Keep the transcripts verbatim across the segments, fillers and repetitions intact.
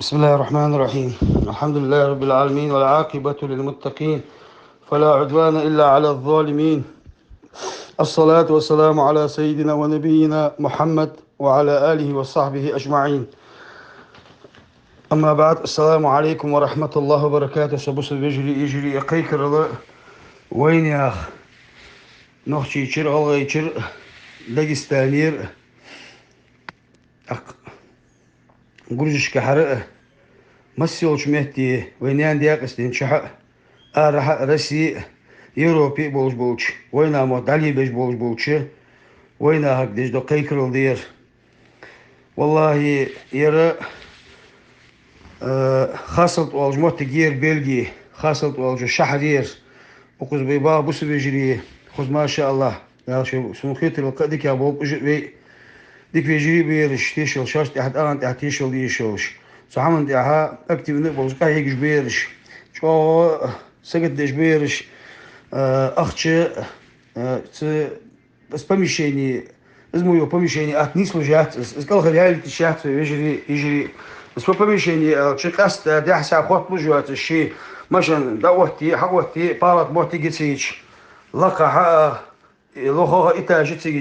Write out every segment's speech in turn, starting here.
بسم الله الرحمن الرحيم. الحمد لله رب العالمين، والعاقبة للمتقين، فلا عدوان إلا على الظالمين. الصلاة والسلام على سيدنا ونبينا محمد وعلى آله وصحبه أجمعين. أما بعد، السلام عليكم ورحمة الله وبركاته. Са бусалба вежарий, йижарий, кхайкарал вайнаьха Нохчийчура, ГӀалгӀайчура, Дагестанера, тӀаккха Гуржашкахьара, масса йолча метте, вай наьна Даькъастен чухьа, арахьа, Россе, Европе болаш болча, вайнаьха мотт дӀалебеш болаш болча вайнахага деш дола кхайкарал да ер. ВаллахӀи, ер, э, хасалта оалаш моттиг я ер, Бельги, хасалта оалаш шахьар я ер. Укхаза вай багӀа бусалба вежарий, укхаза, машааллахӀ, Дала шоай, сона хетарал, кхы а дикагӀа болба уж а вай. Дика вежарий ба ераш, тешал шоашта тӀехьа, тӀагӀан тӀехьа тешал деш йолаш. Цу хӀаман тӀехьа активни болаш, къахьегаш ба ераш. ЧӀоагӀа саготдеш ба ераш. Э, ахча, э, цу Из помещение, из мо йола помещение атта нийслуш яц из, из кӀалхара ялийташ яц, вежарий, йижарий. Из по помещение аьлча, къаьстта дехьа-сехьа хотталуш йоацаш, ший машен дӀаотте, хьаотте, палат моттиг я цига. Лакхахьа а, э, лохагӀа этаж я цига.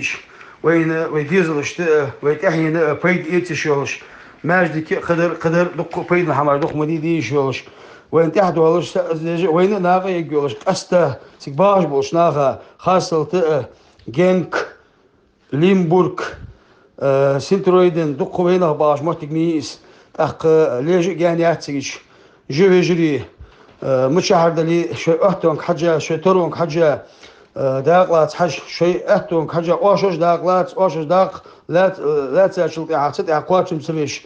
Вайна, вай дезалашта а, вай тӀехьена а пайда эцаш йолаш. Маьждиге а кхыдар, кхыдар, дукха пайдана хӀамаш дукха ма дий деш йолаш. Вайна тӀехьа долаш, са-, вайна а накъаяргйолаш, къаьстта цига багӀаш болча наха, хасалта а, Генк, Лимбург, э, Синтроиден, дукха вайнаьха багӀаш моттиг ма йий из. ТӀаккха лежа а гаьна яц цига. Жа, вежарий, э, мичахьара дале а, шоай аьттонга хьежжа, шоай таронга хьежжа, э, дакъа лаца хьажа, шоай аьттонга хьежжа, оаш уж дакъа лаца, оаш уж дакъа лац-, э, лаьцачул тӀехьагӀа, цу тӀехьа кхоачам ца беш.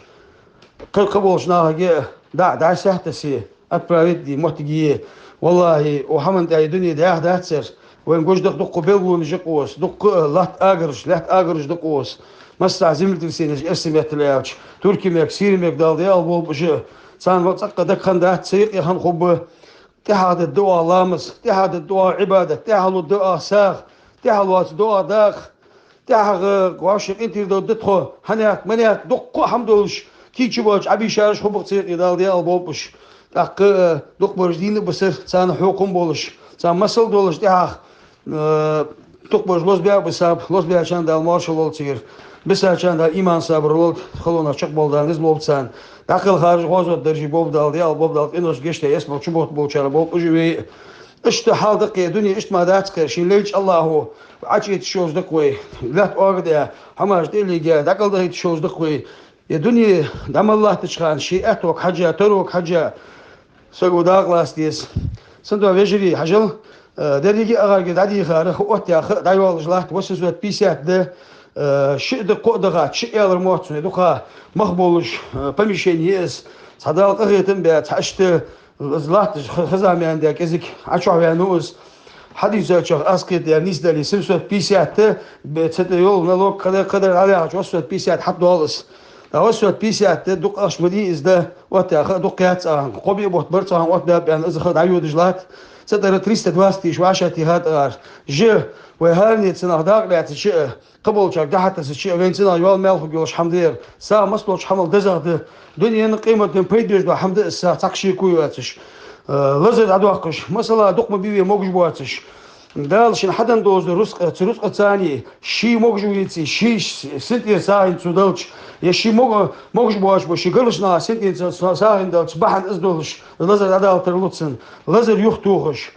Кхы, кхы болча нахага дӀа-, дӀа саьхтасе, отправить де моттиг я. ВаллахӀи, укх хӀаман тӀа ер дуне дӀаяхьа дац ер. Вайна гуш да-кх дукха белгалонаш я-кх укхаза, дукха а латта агараш, лаьтта агараш да-кх укхаза. Массанахьа землетрясенеш, эрсий меттала аьлча, Туркий мехка, Сирий мехка, Дала даь ала болба уж. Царна вал цӀаккха дага хинна дац, цу юкъе хинна хургба. ТӀехьагӀа дергда оаха ламаз, тӀехьагӀа дергда оаха Ӏибадат, тӀехьа лургда оаха сагӀа, тӀехьа лоацаргда оаха дакъа. ТӀехьагӀа вӀаший къинтӀера довргда тхо, хьанехк, манехк, дукха хӀама долаш, кийча боацаш Ӏобийшараш хургба-кх цу юкъе, Дала даь ала болба уж. ТӀаккха, э, дукхабараш дийна а бисар, царна хьокхам болаш, царна масал долаш тӀехьагӀа, э, дукхабараш лозабаь а бисаб, лозабаьчарна Дала моаршал лолда цигара, бисачарна Дала иман, сабар лолда, халонах чакхбовла Дала низ лолба царна. ДӀакхелхараш гӀазот даржий болба Дала, даь ала болба Дала, къиношта гешт даь, ялсмала чу бутт болчарех болба уж а вай. Иштта хьал да-кх ер дуне, иштта мара дац-кх ер, шийна лелача АллахӀо Ӏочуэцаш йолаш да-кх вай, лаьтта оагадаь, хӀамаш тӀа а лийга, дӀакӀалдахийташ йолаш да-кх вай. Ер дуне дӀа мел латтача хана, ший аьттонга хьежжа, таронга хьежжа, саго дакъа лаца деза. Цудухьа, вежарий, хьажал, э, деррига а агӀарга дӀадийхар, хӀа оттаяь, хӀа дӀайоалаш латт, восемьсот пятьдесят да, э, шиъ да, кхоъ да хац, шиъ аьлар мотт сона, дукха мах болаш, э, помещение я из, цхьа Дала къахетам баь, цхьа иштта из латташ ха-, хаза маьна даь кӀезига Ӏочухьаваьннав из. Хьадувцачох, аз кхетадаь, нийса дале, семьсот пятьдесят, бе-, цу тӀа йола налог кхыдар, кхыдар дӀаяхача, восемьсот пятьдесят хьатӀадоал из. ТӀаккха восемьсот пятьдесят дукха ахча ма дий из, да, оттаяь ха а дукха яц цхьан, кхо-биъ бутт бар цхьан оттабаьб аьнна, из ха дӀайодаш латт. Цу тӀара триста двадцать тыщ вӀашагӀтеха тӀагӀар. Жа, вай хӀаране цу наха дакъа лаьцача а, кхыболчарга дӀа-хьа тесача а, вайна цу наха йола маьл хургйолаш хӀама да ер. СагӀа массадолча хӀамал дезагӀа да. Дунен, къематден пайда беш дола хӀама да из, сагӀа цхьаккха шеко йоацаш, э, лазар дӀадоаккхаш. Масала, дукха ма бий вай могаш боацаш. Дала шийна хьаденна долаш дола рузкъа, цу рузкъаца цхьана ший могаш вуйций, ший с-, синтӀера сагӀийна цо далча, е ший мога-, могаш боацаш бола, ший гаргарча наха синтӀера ца-, са-, сагӀийна далча, бахьан из долаш, лазар дӀадала тарлу цунна, лазар юхатохаш.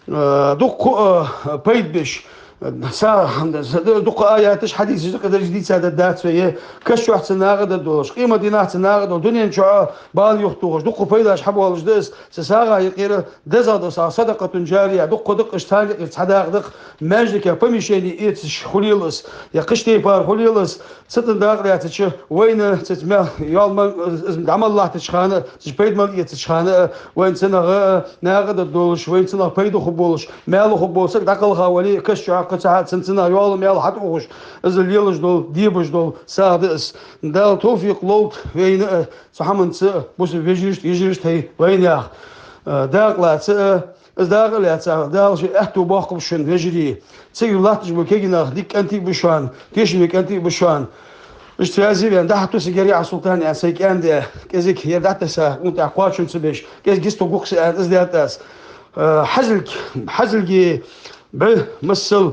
Э, дукха, э, пайда беш, э, са-, дукха аяташ, хьадисаш, дукха даржа дийца дергдац вай, е каша чухь цунна накъадаргдолаш, къематдийнахьа цунна накъадаргдолаш, дунен чухь бала юхатохаш, дукха пайдаш хьабоалаш да из, цу сагӀа юкъера дезагӀа дола сагӀа, садакъатун жария, дукха да-кх уж, царна юкъера цхьа дакъа да-кх, маьждига помещение эцаш хулийла из, е кхыча тайпара хулийла из, Цу тӀа дакъа лаьцача, вайна цу тӀа мел йола ма-, из дӀа мел латтача хана, цу тӀа пайда мел эцача хана, вайна цунах накъадаргдолаш, вайна цунах пайда хургболаш, маьл хургболаш, саг дӀакхалха вале а, каша чухь кхы цхьа цунна цунах йола маьл хьатӀаухаш, из лелаш дола, дебаш дола сагӀа да из. Дала товфикъ лолда вайна а цу хӀаманца, бусалба вежарашта, йижарашта, хӀай вайнаьха, э, дакъа лаца а, Из дакъа лаьца, Дала ший аьттув боаккхалба шун, вежарий. Цига латташ бола кагий нах дика кӀантий ба шоана, тешаме кӀантий ба шоана. Иштта ваьзза вен, дахьа туса гери а Султан аьнна, сай кӀаьнде, кӀезиг ер дӀатесса, унта кхоачун ца беш, кӀезиг гисто гукса аьнна, из даьтта ас. Э, хьазилг-, хьазилги бӀи массал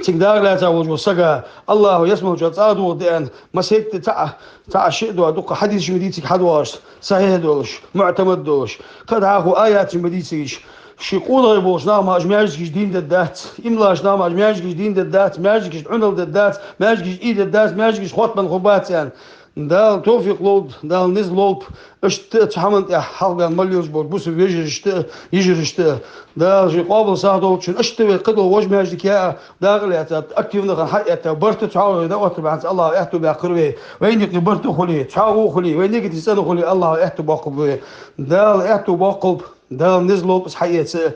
цига дагӀа лаьца волчу сага, Аллахо ясмалчо цӀа а дугӀу деана, масейтта цхьа, цхьа а шиъ а дуа, дукха хьадисаш ма дийциг хьадоагӀаш, сахьихь долуш, муӀтамад долуш, кхаа-дӀахо аяташ ма дийцигаш, ши къонахий болуш нах ма аша маьждигаш дийна дер дац, имлаш нах ма аша маьждигаш дийна дер дац, маьждигаш Ӏуьнал дер дац, маьждигаш ийдер дац, маьждигаш хоттабан хӀу бац аьнна. Дала товфикъ лолда, Дала низа лолба, аша тӀе а цу хьаман тӀехь хьалхбан мал йолуш болчу бусу вежаршта а, йижаршта а. Дала шен къобал сагӀа долчун, аша тӀе вай кхидо вожа маьждиг яа, дакъа лаьцна, активно хан хьаэтта, барта цхьа вай дан оттар баьхьанца Аллахо аьтту баьккхар вай. Вайниг барта хули, цхьа ву хули, вайниг тӀе цӀена хули, Аллахо аьтту боккху вай. Дала аьтту боккхалба, Дала низа лолба ас хьаэца.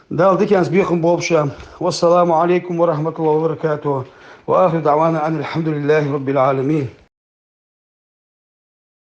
Дала диканца бекхам болба ша. Вассаламу алейкум ва рахматуллахи ва баракатуху. Ва ахиру даъвана анил хьамдулиллахи раббил аламин.